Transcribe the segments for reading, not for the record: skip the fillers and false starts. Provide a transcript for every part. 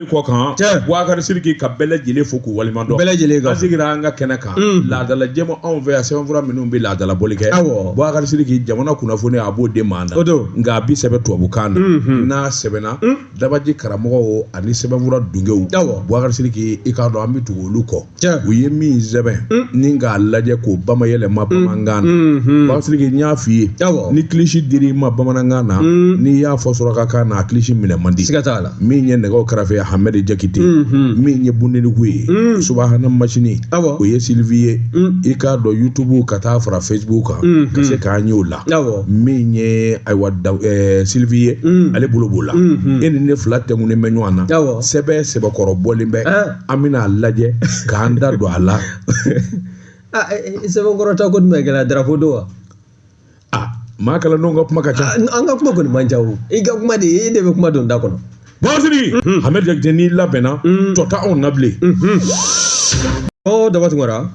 Kɔ kan Bubakari Sidiki ka bɛɛ lajɛlen fo k'u waleɲuman dɔn bɛɛ lajɛlen kan an sigira an ka kɛnɛ kan laadala jɛmu anw fɛ yan sɛbɛnfura minnu bɛ laadala bɔli kɛ Bubakari Sidiki jamana kunnafoni a b'o de maa na nka a bi sɛbɛn tubabukan na n'a sɛbɛnna dabaji karamɔgɔw ani sɛbɛnfura dungew Bubakari Sidiki i k'a dɔn an bɛ tugu olu kɔ u ye min sɛbɛn ni k'a lajɛ k'o bamayɛlɛma bamanankan na Bubakari Sidiki n y'a f'i ye ni kilisi dir'i ma bamanankan na n'i y'a fɔ surakakan na a kilisi minɛ man di siga t'a la min ye nɛgɛw karafe Hamɛdi Jakite min ye bundeniku ye subahana masini o ye Sylvie ye i k'a dɔn YouTube ka taa fara Facebook kan ka se k'an y'o la min ye ayiwa Sylvie ye ale bolo b'o la e ni ne fila tɛnkunnen bɛ ɲɔgɔn na sɛbɛn sɛbɛkɔrɔ bɔlen bɛ an bɛna a lajɛ k'an da don a la. Sɛbɛnkɔrɔta ko jumɛn kɛra drapeau don wa? Aa maa kalannenw ka kuma ka ca. An ka kuma kɔni man ca o i ka kuma de e de bɛ kuma don da kɔnɔ. Bubakari Sidiki Hamɛdi Jakite n'i labɛnna tɔ t'anw na bilen. Ɔ Daba Tunkara.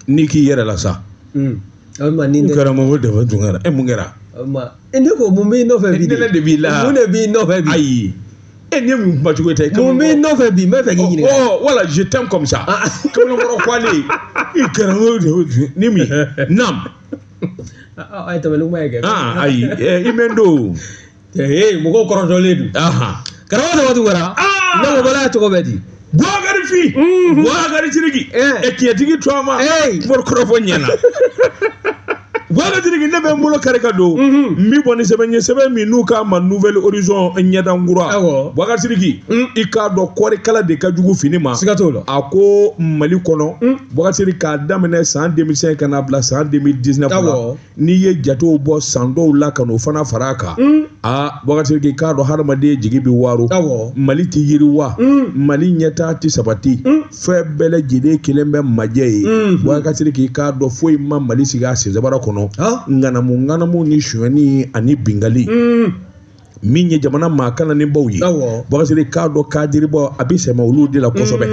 N'i k'i yɛrɛ la sa. Ni karamɔgɔ Daba Tunkara e mun kɛra? Ne ko mun b'i nɔfɛ bi de? Ne de b'i la. Mun de b'i nɔfɛ bi? Ayi. E ni mun kuma cogo tɛ. Mun b'i nɔfɛ bi n bɛ fɛ k'i ɲininka. Oh voilà je t'aime comme ça. Kamalenkɔrɔ kwale. I karamɔgɔ de ni min naam. A ye tɛmɛ ni kuma ye kɛ. Ayi i mɛn don. Ee mɔgɔw kɔrɔtɔlen don. Karamɔgɔ Daba Tunkara. Ne ko bala tɔgɔ bɛ di. Bubakari Fi. Bubakari Sidiki. Ɛ tiɲɛtigi to a ma. Mori kɔrɔfɔ ɲɛna. Bubakari Sidiki ne bɛ n bolo kari ka don. N bɛ bɔ ni sɛbɛn ye sɛbɛn min n'u k'a ma Nouvel Horizon ɲɛdankura. Bubakari Sidiki. I k'a dɔn kɔɔrikala de ka jugu fini ma. Siga t'o la. A ko Mali kɔnɔ. Bubakari Sidiki k'a daminɛ san 2005 ka n'a bila san 2019 la. N'i ye jatew bɔ san dɔw la ka n'o fana fara a kan aa Bubakari Sidiki k'a dɔn hadamaden jigi bɛ waaro Mali tɛ yiriwa Mali ɲɛtaa tɛ sabati fɛn bɛɛ lajɛlen kelen bɛ majɛ ye Bubakari Sidiki k'a dɔn foyi ma Mali sigi a sensabara kɔnɔ ŋanamu ŋanamu ni sonyɛni ani binkanni min ye jamana maa kalannenbaw ye Bubakari Sidiki k'a dɔn kadiribaw a bɛ sɛmɛ olu de la kosɛbɛ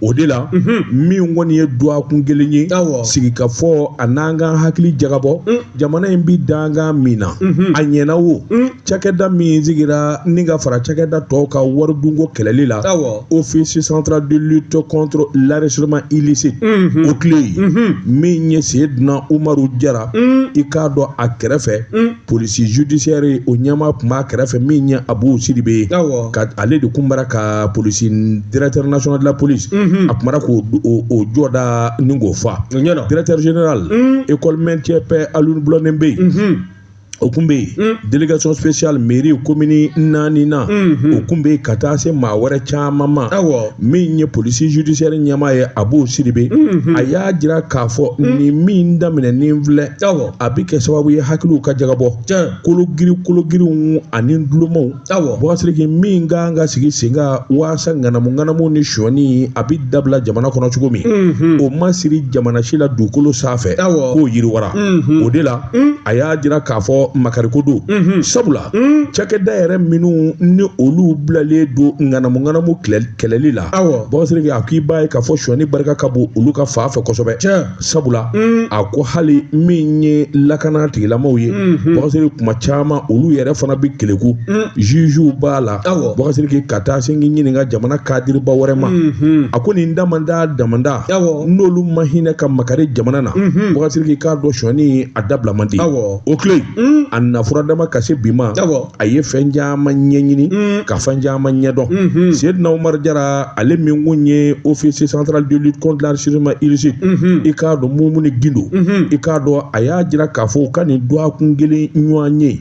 o de la min kɔni ye dɔgɔkun kelen ye sigikafɔ a n'an ka hakili jagabɔ jamana in bɛ dankan min na a ɲɛna o cakɛda min sigira ni ka fara cakɛda tɔw kan waridunko kɛlɛli la office central de lutte contre l'enrichissement illicite OCLEI ye min ye Seyidina Umaru Jara i k'a dɔn a kɛrɛfɛ polisi judiciaire o ɲɛmaa tun b'a kɛrɛfɛ min ye Abu Sidibe ye ka ale de kun bara ka polisi directeur national de la police a tun bara k'o jɔ da ni k'o fa directeur général école maintien paix Alioune Blondin Beye o kun bɛ yen délégation spéciale mairie commune naani na o kun bɛ yen ka taa se maa wɛrɛ caman ma min ye polisi judiciaire ɲɛmaa ye Abu Sidibe a y'a jira k'a fɔ nin min daminɛnen filɛ a bɛ kɛ sababu ye hakiliw ka jagabɔ kologiri kologirinw ani dulomaw Bubakari Sidiki min kan ka sigi sen kan waasa ŋanamu ŋanamu ni sonyɛni a bɛ dabila jamana kɔnɔ cogo min o ma siri jamana si la dugukolo sanfɛ k'o yiriwara o de la a y'a jira k'a fɔ makariko don sabula cakɛda yɛrɛ minnu ni olu bilalen don ŋanamu ŋanamu kɛlɛli la Bubakari Sidiki a k'i b'a ye k'a fɔ sonyɛni barika ka bon olu ka fan fɛ kosɛbɛ sabula a ko hali min ye lakana tigilamaw ye Bubakari Sidiki kuma caman olu yɛrɛ fana bɛ keleku jugew b'a la Bubakari Sidiki ka taa se k'i ɲininka jamana kadiriba wɛrɛ ma a ko nin damanda damanda n'olu ma hinɛ ka makari jamana na Bubakari Sidiki k'a dɔn sonyɛni a dabila man di o tile a nafura dama ka se bi ma a ye fɛn caman ɲɛɲini ka fɛn caman ɲɛdɔn Seyidina Umaru Jara ale min kun ye office central de lutte contre l'enrichissement illicite i k'a dɔn Mumuni Gindo i k'a dɔn a y'a jira k'a fɔ ka nin dɔgɔkun kelen ɲɔgɔn ye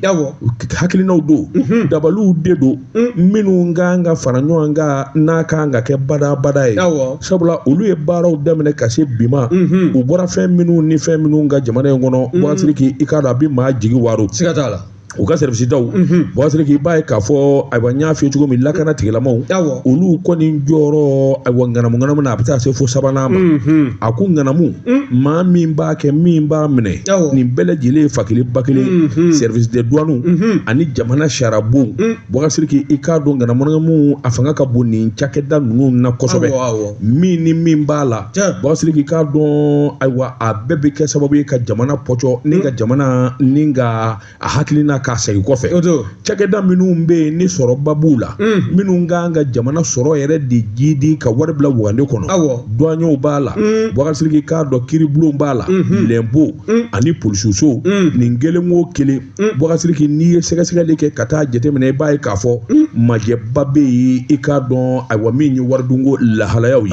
hakilinaw don dabaliw de don minnu kan ka fara ɲɔgɔn kan n'a kan ka kɛ badabada ye sabula olu ye baaraw daminɛ ka se bi ma u bɔra fɛn minnu ni fɛn minnu ka jamana in kɔnɔ Bubakari Sidiki i k'a dɔn a bɛ maa jigi waaro siga t'a la u ka service daw Bubakari Sidiki i b'a ye k'a fɔ ayiwa n y'a f'i ye cogo min lakana tigilamaw olu kɔni jɔyɔrɔ ayiwa ŋanamu ŋanamu na a bɛ taa se fo sabanan ma a ko ŋanamu maa min b'a kɛ min b'a minɛ nin bɛɛ lajɛlen ye fa kelen ba kelen service des douanes ani jamana sariyabon Bubakari Sidiki i k'a dɔn ŋanamu ŋanamu a fanga ka bon nin cakɛda ninnu na kosɛbɛ min ni min b'a la Bubakari Sidiki i k'a dɔn ayiwa a bɛɛ bɛ kɛ sababu ye ka jamana pɔcɔ ni ka jamana ni ka a hakilina la k'a segin kɔfɛ. Cakɛda minnu bɛ yen ni sɔrɔba b'u la, minnu kan ka jamana sɔrɔ yɛrɛ de jidi ka wari bila wagande kɔnɔ, douaniers b'a la, Bubakari Sidiki k'a dɔn kiiribulon b'a la, lɛnpo ani polisiso, nin kelen o kelen, Bubakari Sidiki, n'i ye sɛgɛsɛgɛli kɛ ka taa jateminɛ, i b'a ye k'a fɔ majɛba bɛ yen, i k'a dɔn ayiwa min ye waridunko lahalayaw ye.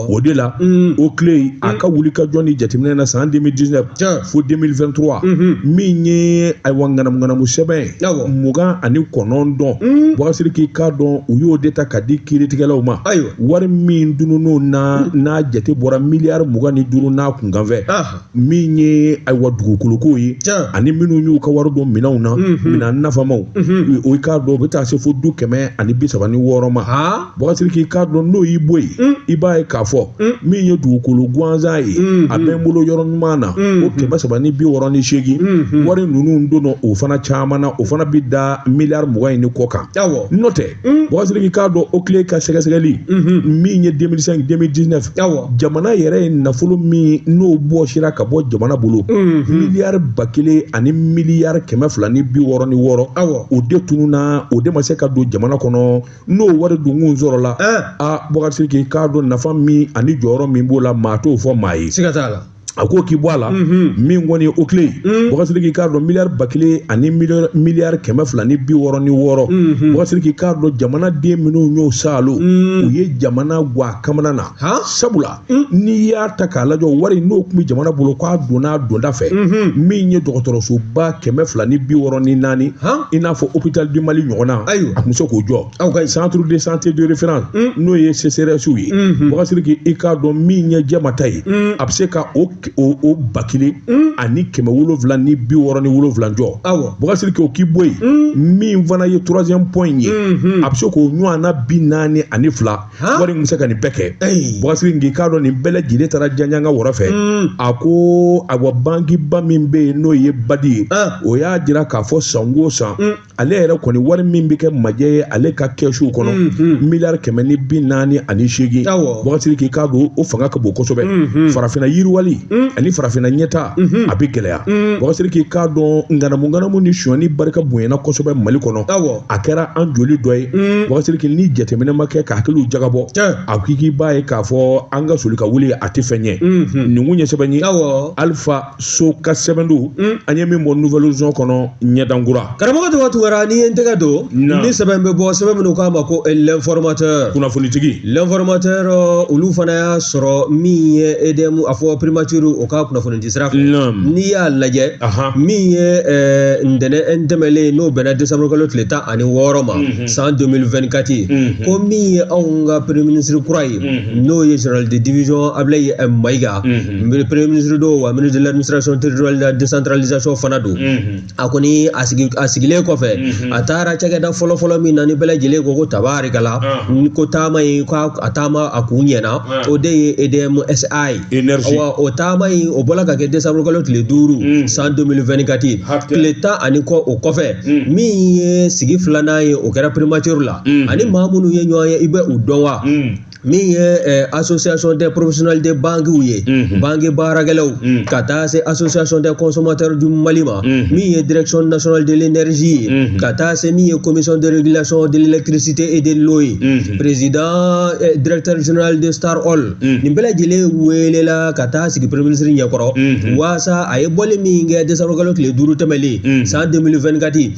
O de la OCLEI a ka wuli ka jɔ ni jateminɛ na san 2019 fo 2023, min ye ayiwa ŋanamuŋanamu sɛbɛn 29, Bubakari Sidiki k'a dɔn u y'o de ta ka di kiiritigɛlaw ma. Wari min dunn'o na, n'a jate bɔra miliyari 25 n'a kunkanfɛ, min ye ayiwa dugukoloko ye ani minnu y'u ka wari don minɛnw na, minɛn nafamaw, o i k'a dɔn o bɛ taa se fo du 136 ma. Bubakari Sidiki k'a dɔn n'o y'i bɔ yen, i b'a ye k'a fɔ min ye dugukolo gansan ye, a bɛ n bolo yɔrɔ ɲuman na, o 368, wari ninnu donna o fana caman na, o fana bɛ da miliyari 20 in ni kɔ kan. N'o tɛ, Bubakari Sidiki k'a dɔn OCLEI ka sɛgɛsɛgɛli min ye 2005 2019, jamana yɛrɛ ye nafolo min n'o bɔsira ka bɔ jamana bolo, miliyari 1000 ani miliyari 266, o de tununna, o de ma se ka don jamana kɔnɔ. N'o wari dunkun sɔrɔla, a Bubakari Sidiki k'a dɔn nafa min ani jɔyɔrɔ min b'o la, maa t'o fɔ maa ye. Siga t'a la. A ko k'i bɔ a la, min kɔni ye OCLEI, Bubakari Sidiki k'a dɔn miliyari 1000 ani miliyari 266, Bubakari Sidiki k'a dɔn jamanaden minnu y'o saalo, u ye jamana gwa kamana na. Sabula n'i y'a ta k'a lajɛ, wari n'o tun bɛ jamana bolo k'a donna a donda fɛ, min ye dɔgɔtɔrɔsoba 264, i n'a fɔ hôpital du Mali ɲɔgɔnna, a tun bɛ se k'o jɔ, centre de santé de référence n'o ye CCRS ye, Bubakari Sidiki i k'a dɔn min ye jɛmata ye, a bɛ se ka o 1767 jɔ. Bubakari Sidiki, o k'i bɔ yen, min fana ye troisième point ye, a bɛ se k'o ɲɔgɔnna 42, wari in bɛ se ka nin bɛɛ kɛ. Bubakari Sidiki k'a dɔn nin bɛɛ lajɛlen taara janjanga wɔrɔ fɛ. A ko ayiwa bankiba min bɛ yen n'o ye BAD ye, o y'a jira k'a fɔ san o san, ale yɛrɛ kɔni wari min bɛ kɛ majɛ ye ale ka kɛsiw kɔnɔ, miliyari 148. Bubakari Sidiki k'a dɔn o fanga ka bon kosɛbɛ. Farafinna yiriwali ani farafinna ɲɛta a bɛ gɛlɛya. Bubakari Sidiki k'a dɔn ŋanamu ŋanamu ni sonyani barika bonyana kosɛbɛ Mali kɔnɔ, a kɛra an joli dɔ ye. Bubakari Sidiki, ni jateminɛ ma kɛ ka hakiliw jagabɔ, a ko k'i b'a ye k'a fɔ an ka soli ka wuli a tɛ fɛn ɲɛ. Nin kun ye sɛbɛn ye, Alifa So ka sɛbɛn don, an ye min bɔ Nouvel Horizon kɔnɔ ɲɛdankura. Karamɔgɔ Togo Tunkara, n'i ye n tɛgɛ don ni sɛbɛn bɛ bɔ, sɛbɛn minnu k'a ma ko L'Informateur, kunnafonitigi. L'Informateur, olu fana y'a sɔrɔ min ye EDM, a fɔ primature, o ka kunnafoni di sira fɛ. N'i y'a lajɛ, min ye ntɛnɛn tɛmɛlen, n'o bɛnna décembre kalo tile 16 ma san 2024, ko min ye anw ka premier ministre kura ye, n'o ye général de division Ablaye Mayiga, premier ministre don wa ministre de l'administration territoriale de la décentralisation fana don. A kɔni a sigilen kɔfɛ, a taara cakɛda fɔlɔfɔlɔ min na ni bɛɛ lajɛlen ko ko tabarikala, ko taama in ko a taama a kun ɲɛna, o de ye EDM SA ye. Wa o taama in o bɔla ka kɛ décembre kalo tile 5 san 2024, tile tan ani kɔ o kɔfɛ, min ye sigi filanan ye, o kɛra primature la. Ani maa minnu ye ɲɔgɔn ye, i bɛ u dɔn wa? Min ye association des professionnels de banques ye, banque baarakɛlaw, ka taa se association des consommateurs du Mali ma, min ye direction nationale de l'énergie ye, ka taa se min ye commission de régulation de l'électricité et de l'eau ye, président directeur général de Star Oil, nin bɛɛ lajɛlen welela ka taa sigi premier ministre ɲɛkɔrɔ, waasa a ye bɔli min kɛ décembre kalo tile 5 tɛmɛlen san 2024,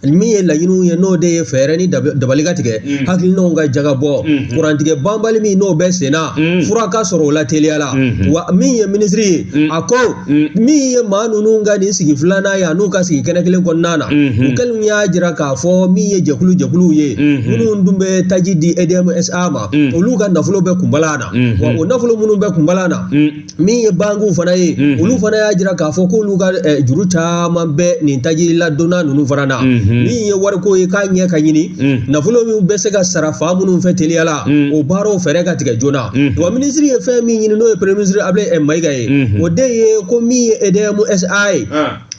min ye laɲiniw ye, n'o de ye fɛɛrɛ ni dabali ka tigɛ, hakilinaw ka jagabɔ, kurantigɛ banbali min n'o bɛ sen na, fura ka sɔrɔ o la teliya la. Wa min ye minisiri ye, a ko min ye maa ninnu ka nin sigi filanan ye, a n'u ka sigi kɛnɛ kelen kɔnɔna na, u kɛlen y'a jira k'a fɔ min ye jɛkulu jɛkuluw ye minnu dun bɛ taji di EDM SA ma, olu ka nafolo bɛ kunbalan na. Wa o nafolo minnu bɛ kunbalan na, min ye bankiw fana ye, olu fana y'a jira k'a fɔ k'olu ka juru caman bɛ nin taji ladonna ninnu fana na. Min ye wariko ye k'a ɲɛ ka ɲini, nafolo min bɛ se ka sara fa minnu fɛ teliya la, o baaraw fɛɛrɛ ka tigɛ joona. Wa minisiri ye fɛn min ɲini, n'o ye premier ministre Ablaye Mayiga ye, o de ye ko min ye EDM SA ye.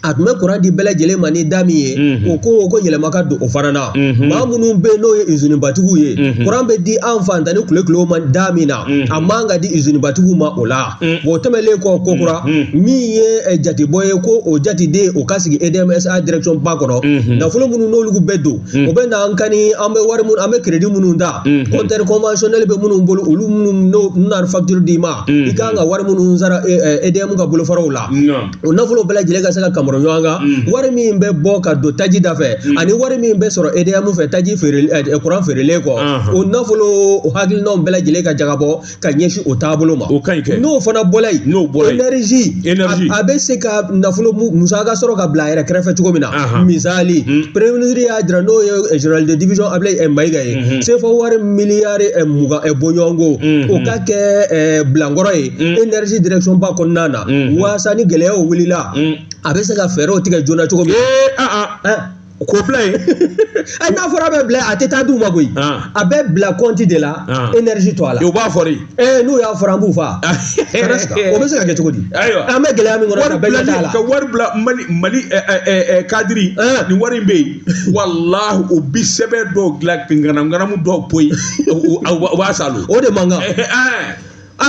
A tun bɛ kuran di bɛɛ lajɛlen ma ni da min ye, o ko yɛlɛma ka don o fana na. Maa minnu bɛ yen n'o ye izinibatigiw ye, kuran bɛ di an fantan ni kulekilew ma da min na, a man ka di izinibatigiw ma o la. O tɛmɛnlen kɔ kokura, min ye jatebɔ ye, ko o jateden o ka sigi EDM SA direction ba kɔnɔ. Nafolo minnu n'olu bɛ don, o bɛ na an kan ni an bɛ wari minnu, an bɛ crédit minnu ta, compteur conventionnel bɛ minnu bolo, olu minnu n'o na facture d'i ma, i kan ka wari minnu sara EDM ka bolofaraw la, o nafolo bɛɛ lajɛlen ka se ka kamɔrɔ ɲɔgɔn kan. Wari min bɛ bɔ ka don taji da fɛ ani wari min bɛ sɔrɔ EDM fɛ taji feere, kuran feerelen kɔ, o nafolo, o hakilinaw bɛɛ lajɛlen ka jagabɔ ka ɲɛsin o taabolo ma. O ka ɲi kɛ. N'o fana bɔla yen, n'o bɔra yen, énergie, énergie, a bɛ se ka nafolo musaka sɔrɔ ka bila a yɛrɛ kɛrɛfɛ cogo min na. Misali, premier ministre y'a jira, n'o ye général de division Ablaye Mayiga ye, CFA wari miliyari 20 bɔɲɔgɔnko, o ka kɛ bilankɔrɔ ye énergie direction ba kɔnɔna na, waasa ni gɛlɛyaw wulila, a bɛ se ka fɛɛrɛw tigɛ joona cogo min. K'o bila yen. N'a fɔra a bɛ bila, a tɛ taa d'u ma koyi. A bɛ bila compte de la, énergie to a la. O b'a fɔ de. N'u y'a fɔra, an b'u fa. O bɛ se ka kɛ cogo di? Ayiwa. An bɛ gɛlɛya min kɔnɔ, bɛɛ ɲɛ t'a la. Ka wari bila Mali kadiri nin wari in bɛ yen, walahi o bi sɛbɛn dɔw dilan, ŋanamu dɔw poyi, u b'a salo. O de man kan.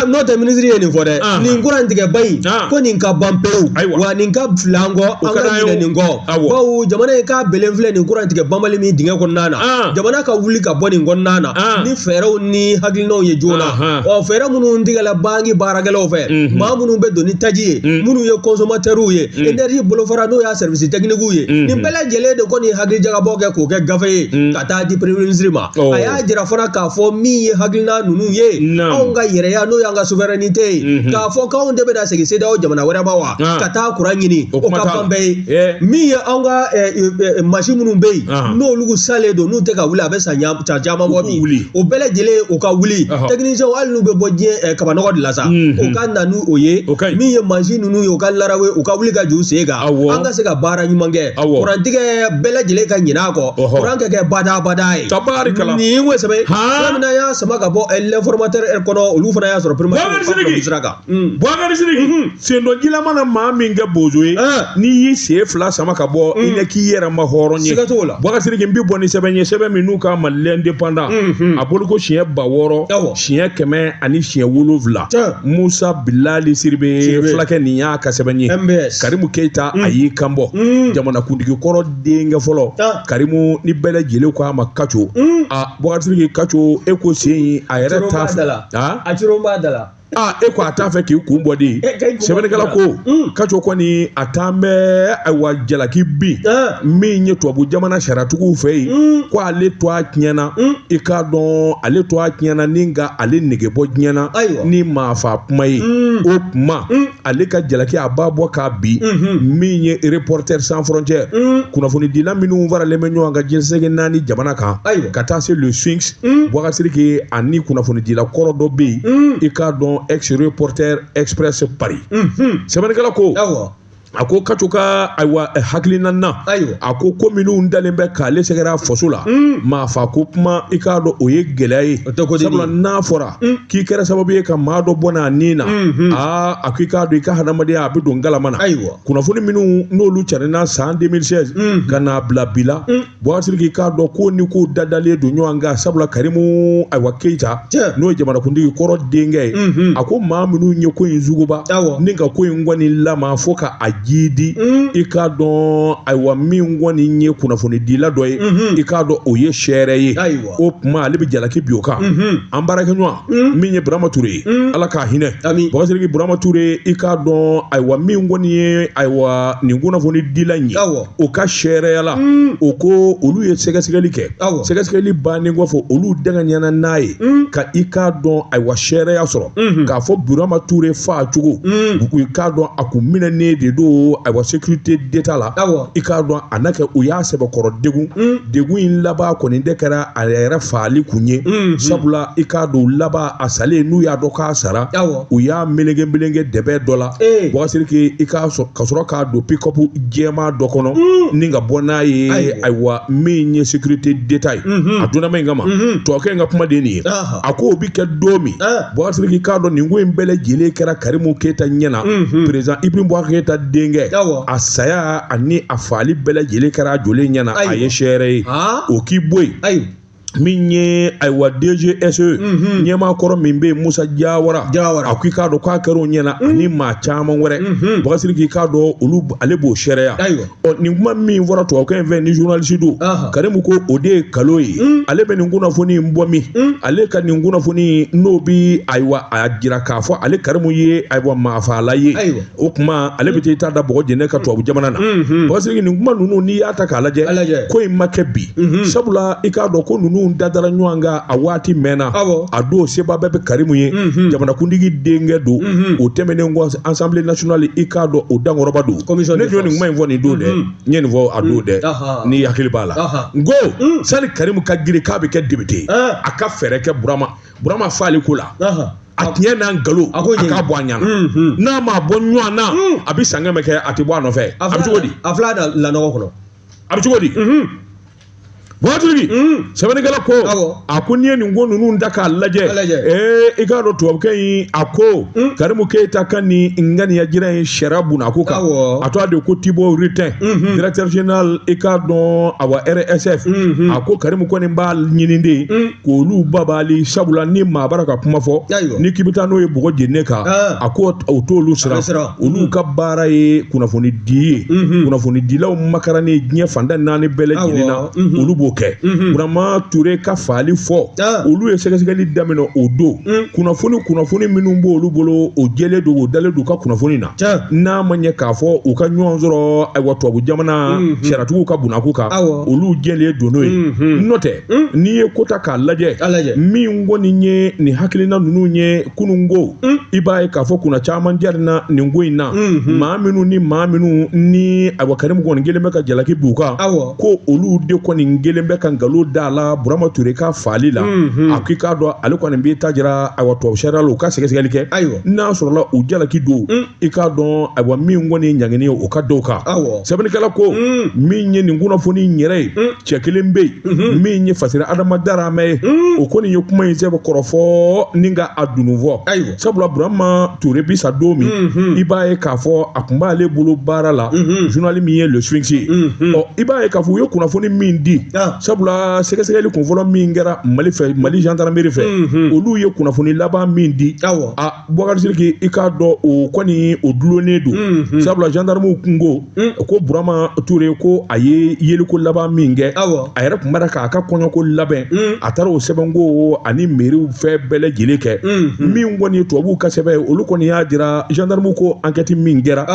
N'o tɛ minisiri ye nin fɔ dɛ, nin kuran tigɛba in, ko nin ka ban pewu, wa nin ka fila an kɔ, an ka ɲinɛ nin kɔ, bawo jamana in k'a belen filɛ nin kuran tigɛ banbali min dingɛ kɔnɔna na, jamana ka wuli ka bɔ nin kɔnɔna na ni fɛɛrɛw ni hakilinaw ye joona. Ɔ fɛɛrɛ minnu tigɛla banki baarakɛlaw fɛ, maa minnu bɛ don ni taji ye, minnu ye consommateurs ye, énergie bolofara n'o y'a service technique ye, nin bɛɛ lajɛlen de kɔni hakilijagabɔ kɛ k'o kɛ gafe ye ka taa di premier ministre ma. A y'a jira fana k'a fɔ min ye hakilina ninnu ye, anw ka yɛrɛya n'o y'an ka souveraineté ye, k'a fɔ k'anw de bɛna segin CEDEAO jamana wɛrɛ ma wa ka taa kuran ɲini, o ka ban bɛɛ ye. Min ye anw ka mansin minnu bɛ yen n'olu salen don, n'u tɛ ka wuli, a bɛ san caman bɔ bi, o bɛɛ lajɛlen o ka wuli. Techniciens, hali n'u bɛ bɔ diɲɛ kabanɔgɔ de la sa, o ka na n'u ye. Min ye mansin ninnu ye, o ka larawe, u ka wuli ka jɔ u sen kan, an ka se ka baara ɲuman kɛ. Kurantigɛ bɛɛ lajɛlen ka ɲinɛ a kɔ, kuran ka kɛ badabada ye. Nin ko sɛbɛn fɛn min y'a sama ka bɔ l'informateur kɔnɔ, olu fana y'a sɔrɔ Boubacar kan. Boubacar Sidiki, sendɔnjila mana maa min kɛ bozo ye, n'i y'i sen fila sama ka bɔ, i ɲɛ k'i yɛrɛ ma hɔrɔn ye. Siga t'o la. Boubacar Sidiki, n bɛ bɔ ni sɛbɛn ye, sɛbɛn min n'u k'a ma l'indépendant, a bolo ko siɲɛ 6000, siɲɛ 100 ani siɲɛ 7. Musa Bilali Sidibe fulakɛ nin y'a ka sɛbɛn ye. Karimu Keyita a y'i kan bɔ, jamanakuntigi kɔrɔ denkɛ fɔlɔ Karimu, ni bɛɛ lajɛlen ko a ma Kaco. A Boubacar Sidiki, Kaco, e ko sen in a yɛrɛ t'a fɛ. A coron b'a da la. E ko a t'a fɛ k'i kun bɔ de. Sɛbɛnnikɛla ko Kaco kɔni a t'an bɛ ayiwa jalaki bin min ye tubabu jamana sariyatigiw fɛ yen, ko ale to a tiɲɛna, i k'a dɔn ale to a tiɲɛna ni ka ale nege bɔ diɲɛ na ni maafa kuma ye. O kuma ale ka jalaki a b'a bɔ k'a bin min ye Reporters sans frontières, kunnafonidila minnu faralen bɛ ɲɔgɔn kan diɲɛ seleke 4 jamana kan, ka taa se le Sphinx. Boubacar Sidiki ani kunnafonidila kɔrɔ dɔ bɛ yen, i k'a dɔn ex-reporter Express Paris. Sɛbɛnnikɛla ko a ko Kaco ka ayiwa hakilina na, a ko ko minnu dalen bɛ k'ale sɛgɛrɛ a faso la, maa fa ko kuma, i k'a dɔn o ye gɛlɛya ye. Sabula n'a fɔra k'i kɛra sababu ye ka maa dɔ bɔ n'a nin na, a ko i k'a dɔn i ka hadamadenya a bɛ don galama na. Kunnafoni minnu n'olu carinna san 2016 ka n'a bila bi la, Boubacar Sidiki, k'a dɔn ko ni ko dadalen don ɲɔgɔn kan. Sabula Karimu ayiwa Keyita, n'o ye jamanakuntigi kɔrɔ denkɛ ye, a ko maa minnu ye ko in suguba ni ka ko in kɔni lama fo ka a jidi, i k'a dɔn ayiwa min kɔni ye kunnafonidila dɔ ye, i k'a dɔn o ye sɛɛrɛ ye. O kuma ale bɛ jalaki bi o kan. An baarakɛɲɔgɔn min ye Burama Ture ye, Ala k'a hinɛ. Boubacar Sidiki, Burama Ture, i k'a dɔn ayiwa min kɔni ye ayiwa nin kunnafonidila in ye, o ka sɛɛrɛya la, o ko olu ye sɛgɛsɛgɛli kɛ. Sɛgɛsɛgɛli bannen kɔfɛ, olu dɛngɛɲɛna n'a ye ka i k'a dɔn ayiwa sɛɛrɛya sɔrɔ k'a fɔ Burama Ture fa cogo, i k'a dɔn a kun minɛnen de don ayiwa sécurité d'État la. I k'a dɔn a n'a kɛ u y'a sɛbɛkɔrɔ degun, degun in laban kɔni de kɛra a yɛrɛ faali kun ye. Sabula i k'a dɔn laban a salen, n'u y'a dɔn k'a sara, u y'a meleke meleke dɛbɛ dɔ la. Boubacar Sidiki, i k'a sɔrɔ ka sɔrɔ k'a don pick-up jɛman dɔ kɔnɔ ni ka bɔ n'a ye ayiwa min ye sécurité d'État ye. A donna min kama, tubabukɛ in ka kuma de ye nin ye. A ko o bi kɛ don min, Boubacar Sidiki, k'a dɔn nin ko in bɛɛ lajɛlen kɛra Karimu Keyita ɲɛna, président Ibrahim Boubacar Keyita denkɛ. denkɛ, a saya ani a faali bɛɛ lajɛlen kɛra joli ɲɛna, a ye seere ye, o k'i bɔ yen. Min ye ayiwa DGSE ɲɛmaa kɔrɔ min bɛ yen, Musa Jawara, a ko i k'a dɔn k'a kɛra o ɲɛna ani maa caman wɛrɛ. Bubakari Sidiki, i k'a dɔn olu ale b'o seereya. Ɔ nin kuma min fɔra tubabukɛ in fɛ ni journaliste don, Karimu ko o de ye nkalon ye. Ale bɛ nin kunnafoni in bɔ min, ale ka nin kunnafoni n'o bi ayiwa a jira k'a fɔ ale Karimu ye ayiwa maafala ye. O kuma ale bɛ taa i ta da bɔgɔ jɛnɛ ka tubabu jamana na. Bubakari Sidiki, nin kuma ninnu n'i y'a ta k'a lajɛ, ko in ma kɛ bi, sabula i k'a dɔn ko ninnu dadara ɲɔgɔn kan a waati mɛnna. A don seba bɛɛ bɛ Karimu ye, jamanakuntigi denkɛ don. O tɛmɛnen kɔ, Assemblée nationale, i k'a dɔn o dankɔrɔba don. Ne tun ye nin kuma in fɔ nin don dɛ, n ye nin fɔ a don dɛ, n'i hakili b'a la. N ko sani Karimu ka girin k'a bɛ kɛ député, a ka fɛɛrɛ kɛ Burama faali ko la. A tiɲɛ n'a nkalon, a k'a bɔ a ɲɛna. N'a m'a bɔ ɲɔgɔn na, a bɛ san kɛmɛ kɛ, a tɛ bɔ a nɔfɛ. A bɛ cogo di? A fila lanɔgɔ kɔnɔ. A bɛ cogo di? Bubakari, sɛbɛnnikɛla ko a ko n'i ye nin ko ninnu ta k'a lajɛ, i k'a dɔn tubabukɛ in a ko Karimu Keyita ka nin ŋaniya jira in sariya bunako kan. A tɔgɔ de ko Thibaut Rutin, directeur général, i k'a dɔn awa RSF, a ko Karimu kɔni b'a ɲini de k'olu babali, sabula ni maa b'ara ka kuma fɔ ni k'i bɛ taa n'o ye bɔgɔ jeninen kan, a ko o t'olu siran. Olu ka baara ye kunnafoni di ye, kunnafonidilaw makaranni diɲɛ fan tan naani bɛɛ lajɛlen na, olu b'o kɛ. Burama Ture ka faali fɔ, olu ye sɛgɛsɛgɛli daminɛ o don. Kunnafoni minnu b'olu bolo, o jɛlen don, o dalen don u ka kunnafoni na. N'a ma ɲɛ k'a fɔ u ka ɲɔgɔn sɔrɔ ayiwa tubabu jamana sariyatigiw ka bunako kan, olu jɛlen don n'o ye. N'o tɛ, n'i ye ko ta k'a lajɛ, min kɔni ye nin hakilina ninnu ye kununko, i b'a ye k'a fɔ kunna caman jarina nin ko in na. Maa minnu ni maa minnu ni ayiwa Karimu kɔni kelen bɛ ka jalaki b'u kan, ko olu de kɔni kelen bɛ ka nkalon da la Burama Ture ka faali la. A k'i k'a dɔn ale kɔni b'i ta jira ayiwa tubabu sariya la, u ka sɛgɛsɛgɛli kɛ. N'a sɔrɔla u jalaki don, i k'a dɔn ayiwa min kɔni ye ɲangini ye o ka dɔw kan. Sɛbɛnnikɛla ko min ye nin kunnafoni in yɛrɛ ye, cɛ kelen bɛ yen min ye Fasiri Adama Daramɛ ye, o kɔni ye kuma in sɛbɛn kɔrɔfɔ ni ka a dunun fɔ. Sabula Burama Ture bi sa don min, i b'a ye k'a fɔ a tun b'ale bolo baara la, journal min ye Le Sphinx ye. Ɔ i b'a ye k'a fɔ u ye kunnafoni min di, sabula sɛgɛsɛgɛli kunfɔlɔ min kɛra Mali fɛ, Mali gendarmerie fɛ, olu ye kunnafoni laban min di, a Bubakari Sidiki, i k'a dɔn o kɔni o dulonnen don. Sabula gendarmew kun ko Burama Ture ko a ye yeliko laban min kɛ, a yɛrɛ tun b'a k'a ka kɔɲɔko labɛn, a taara o sɛbɛnko ani mairie fɛn bɛɛ lajɛlen kɛ. Min kɔni ye tubabuw ka sɛbɛn ye, olu kɔni y'a jira gendarmew ko enquête min kɛra,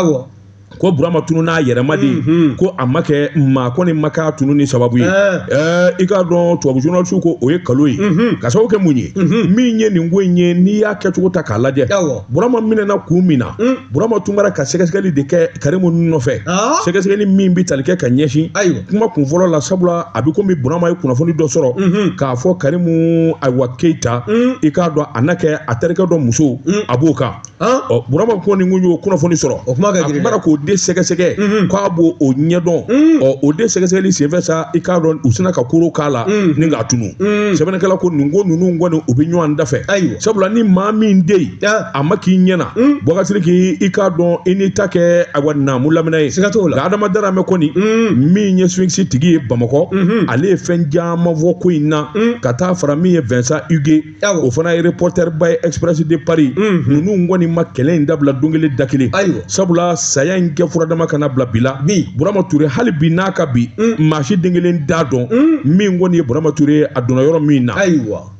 ko Burama tunu n'a yɛrɛma de, ko a ma kɛ maa kɔni ma k'a tunu ni sababu ye. I k'a dɔn tubabu journaliste ko o ye nkalon ye. Ka sababu kɛ mun ye? Min ye nin ko in ye, n'i y'a kɛcogo ta k'a lajɛ, Burama minɛna kun min na, Burama tun bɛra ka sɛgɛsɛgɛli de kɛ Karimu nɔfɛ, sɛgɛsɛgɛli min bɛ tali kɛ ka ɲɛsin kuma kun fɔlɔ la. Sabula a bɛ komi Burama ye kunnafoni dɔ sɔrɔ k'a fɔ Karimu ayiwa Keyita, i k'a dɔn a n'a kɛ a terikɛ dɔ muso a b'o kan. Ɔ Burama kɔni kun y'o kunnafoni sɔrɔ, a tun bɛra k'o de sɛgɛsɛgɛ k'a b'o o ɲɛdɔn. Ɔ o de sɛgɛsɛgɛli senfɛ sa, i k'a dɔn u sina ka koro k'a la ni k'a tunu. Sɛbɛnnikɛla ko nin ko ninnu kɔni u bɛ ɲɔgɔn dafɛ. Sabula ni maa min den yen a ma k'i ɲɛna, Bubakari Sidiki, i k'a dɔn i n'i ta kɛ ayiwa naamu lamina ye. Siga t'o la. Nka Adama Daramɛ kɔni min ye Sphinx tigi ye Bamakɔ, ale ye fɛn caman fɔ ko in na, ka taa fara min ye Vincent Huguet, o fana ye reporter ba ye Express de Paris. Ninnu kɔni ma kɛlɛ in dabila don kelen da kelen. Sabula saya in kɛ furadama kana bila bi la. Burama Ture hali bi n'a ka bi, maa si den kelen t'a dɔn min kɔni ye Burama Ture a donna yɔrɔ min na.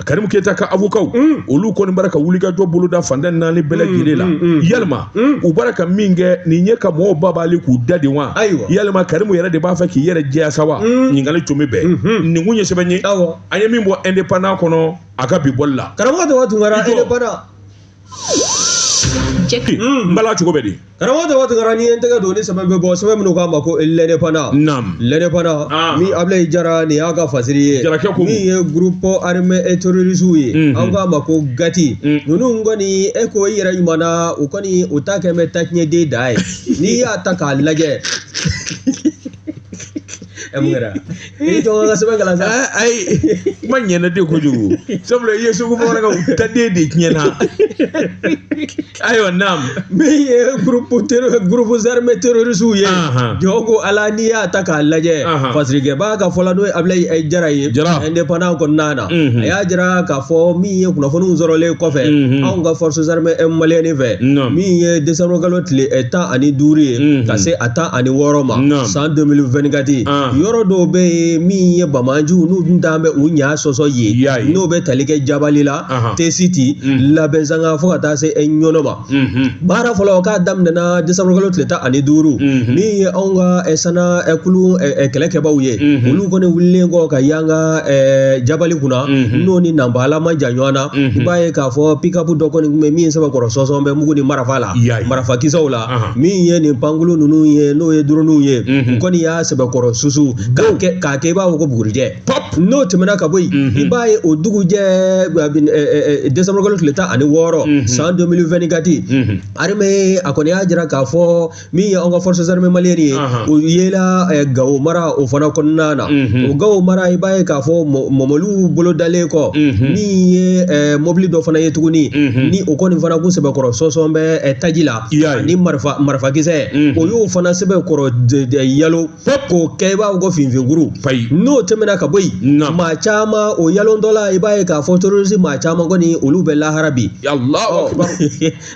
Karimu Keyita ka avocat olu kɔni b'ara ka wulikajɔ boloda fan tan naani bɛɛ lajɛlen la. Yalima u b'ara ka min kɛ nin ye ka mɔgɔw babali k'u da de wa? Yalima Karimu yɛrɛ de b'a fɛ k'i yɛrɛ jɛya sa wa? Ɲininkali tun bɛ bɛn. Nin kun ye sɛbɛn ye an ye min bɔ Indépendant kɔnɔ a ka bi bɔli la. Karamɔgɔ Daba Tunkara, Indépendant. N bala cogo bɛ di? Karamɔgɔ Daba Tunkara, n'i ye n tɛgɛ don ni sɛbɛn bɛ bɔ, sɛbɛn minnu k'a ma ko L'Indépendant. L'Indépendant min Ablaye Jara nin y'a ka fasiri ye. Jarakɛ ko min ye groupe armé et terroriste ye, an k'a ma ko GATI. Ninnu kɔni e ko i yɛrɛ ɲuman na, u kɔni u ta kɛ bɛ taɲɛden da ye. N'i y'a ta k'a lajɛ, Ɛ, mun kɛra? I tɔgɔ ka sɛbɛn kalan sa. Ayi, kuma ɲɛna de kojugu, sabula i ye Segu bamanankan ta den de tiɲɛna. Ayiwa, naam. Min ye groupe armé terroriste ye, jɔn ko Ala, n'i y'a ta k'a lajɛ, fasirikɛbaa ka fɔ la, n'o ye Abilayi Jara ye, Jara. Indépendant kɔnɔna na, a y'a jira k'a fɔ min ye kunnafoniw sɔrɔlen kɔfɛ anw ka forces armées maliennes fɛ, min ye décembre kalo tile 15 ye ka se a 16 ma san 2024, yɔrɔ dɔw bɛ yen min ye bamajiw n'u dun t'an bɛ u ɲa sɔsɔ Y'a yen, ye. n'o bɛ tali kɛ Jabali la, Tesiti, Labɛnzanga, fo ka taa se Ɲɔnɔ ma. Baara fɔlɔ k'a daminɛna décembre kalo tile 15. Min ye anw ka sana kulu kɛlɛkɛbaw ye, olu kɔni wulilen kɔ ka yanga Jabali kunna, n'o ni Nanbala man jan ɲɔgɔn na, i b'a ye k'a fɔ pick-up dɔ kɔni tun bɛ min sɛbɛkɔrɔ sɔsɔ bɛ mugu ni marifa la, Y'a ye. marifakisɛw la. Min ye nin pankulu ninnu ye, n'o ye droniw ye, u kɔni y'a sɛbɛkɔrɔ susu k'a kɛ i b'a fɔ ko bugurijɛ. Pop. N'o tɛmɛna ka bɔ yen, i b'a ye o dugujɛ, décembre kalo tile 16 san 2024, armée a kɔni y'a jira k'a fɔ min ye anw ka forces armées maliennes ye, o yela Gawo mara o fana kɔnɔna na. O Gawo mara, i b'a ye k'a fɔ mɔmɔliw bolo dalen kɔ, min ye mobili dɔ fana ye tuguni, ni o kɔni fana kun sɛbɛkɔrɔ sɔsɔn bɛ taji la I y'a ye. ani marifakisɛ, o y'o fana sɛbɛkɔrɔ yalo k'o kɛ i b'a fɔ ko finfinkuru. Payi. N'o tɛmɛna ka bɔ yen, maa caman o yalondɔ la, i b'a ye k'a fɔ terroriste maa caman kɔni, olu bɛ lahara bi. Allahu akbar.